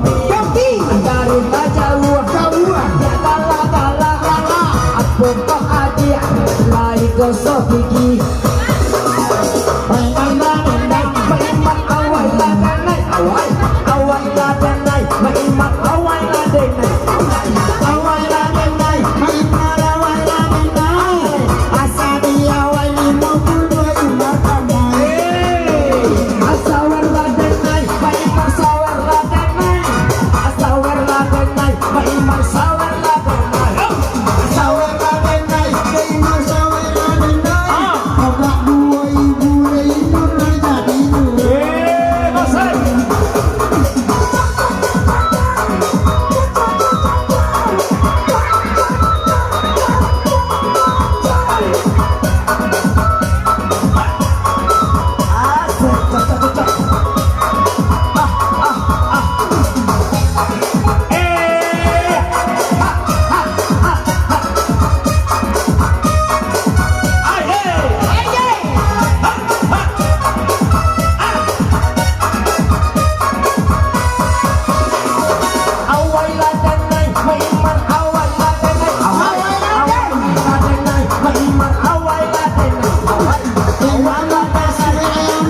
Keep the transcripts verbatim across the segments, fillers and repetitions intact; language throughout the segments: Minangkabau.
Tapi dari tajauah, jauah, dak galak-galak, galak. Apo kok adik lai gosok gigi? Main-main lah denai, main-main awai lah denai, awai, awai lah denai, main-main awai lah denai, awai, awai lah denai, main-main awai lah denai. Asa di awai limo puluah limo kamai. Asa awai lah denai, main-main sawer lah denai. Sawer lah denai, main-main sawer lah denai. Sawer lah denai, main-main sawer lah denai. Agak duo ibu limo lah jadi tu. Eh, masai. Awai lah denai, main-main awai lah denai. Awai, awai lah denai, main-main awai lah denai. Awai, awai lah denai.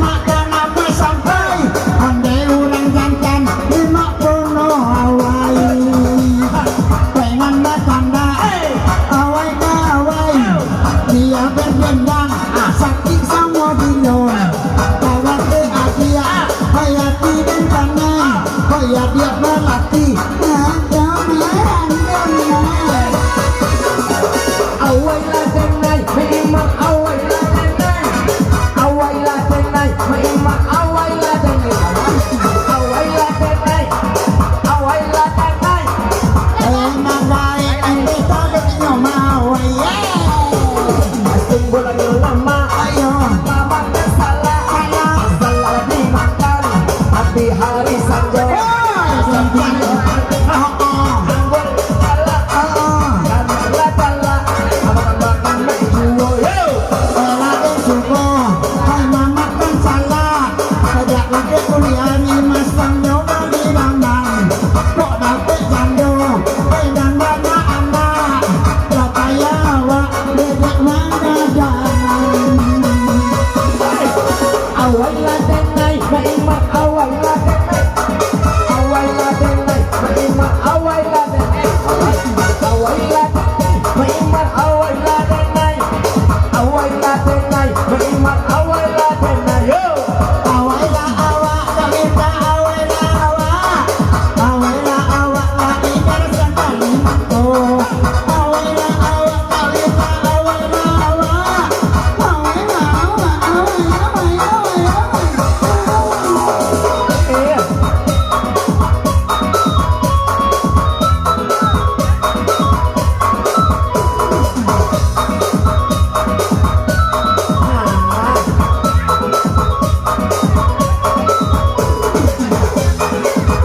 Mak dan apa sampai, andai urang jantan, imak pono awai. Pengan datang dah, awai ka awai. Dia berdendang, sakik samo dino. Kawan ke adia, kaya ti dan tanai, kaya dia berlatih. Awai lah denai, main-main awai lah denai. Awai lah denai, main-main awai lah denai. Awai lah denai, awai lah denai. Eh, magai, eh, kita dengar mau, eh. Asing bola nyo lama, ayo. Lama ke salah, salah. Salah dimakan, tapi hari sanjo. Wah, sanjo. Oh, oh. Anggur salah. Oh, oh. Karena salah. Abang-abang naik juo, yo. Salah, eh, suko. Hai, mamak kan salah. Sajak laki kuliah ni masang nyo bali damang. Kok dapek jando, eh, dan banyak anak. Lah payah awak dedek manggadang. Awai lah denai, main-main awai lah denai. Awai lah denai, main-main awai lah denai. Awai lah denai, main-main awai lah denai. Awai lah denai, main-main awai lah denai. Yo. Awai lah awak, kami tak awai lah awak. Awai lah awak, lah ingat sakali mangko. Awai lah awak, kami tak awai lah awak. Awai lah awak, awai, awai, awai, awai. Iya.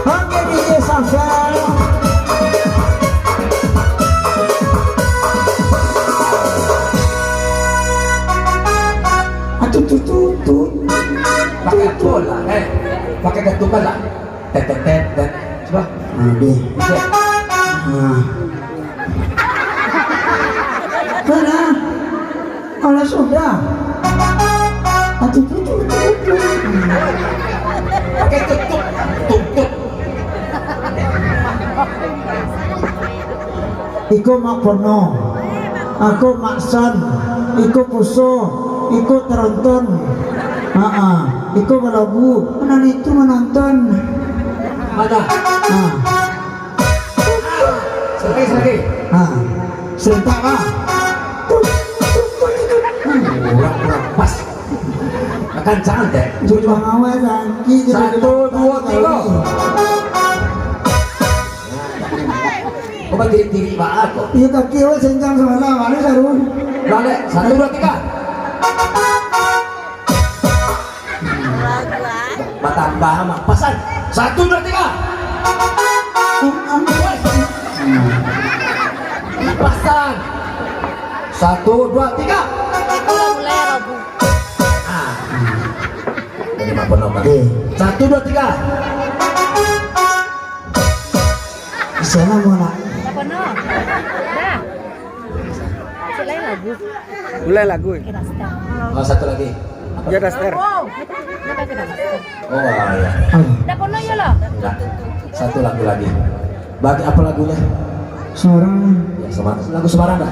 Oke, D J Safel. Atut, tut, tut, tut. Pakai apa lah, eh? Pakai ketukan lah. Tet, tet, tet, tet. Cuba. Habis. Habis. Nah. Mana? Kalau sudah. Atut, tut, tut, tut, tut. Pakai tutup, tutup. Iko Mak Pono, ako Mak San, iko Puso, iko Teronton. Haa, iko balagu. Nan itu manonton. Mano? Ha. Sakali, sakali. Ha. Serentak, Bang. Kurang, kurang. Pas. Kancang, Tek. Cuba. Satu, dua, tiga. Kok batirik-tirik baa ko? Iyo, kaki awak sencang sabalah, baliak saru. Baliak, satu, dua, tiga. Batambah amat. Pasan. Satu, dua, tiga. Pasan. Satu, dua, tiga. Ah. Jadi apa nama? Oke. Satu, dua, tiga. Jangan mau nak. Apa no? Dah. Cek lain lagu. Mulai lagu. Oke, dah start. Oh, satu lagi. Ya, dah start. Kenapa kita dah start? Oh, iya. Aduh. Dah penuh ya lo? Enggak. Satu lagu lagi. Bagi apa lagunya? Semarang. Ya, Semarang. Lagu Semarang dah.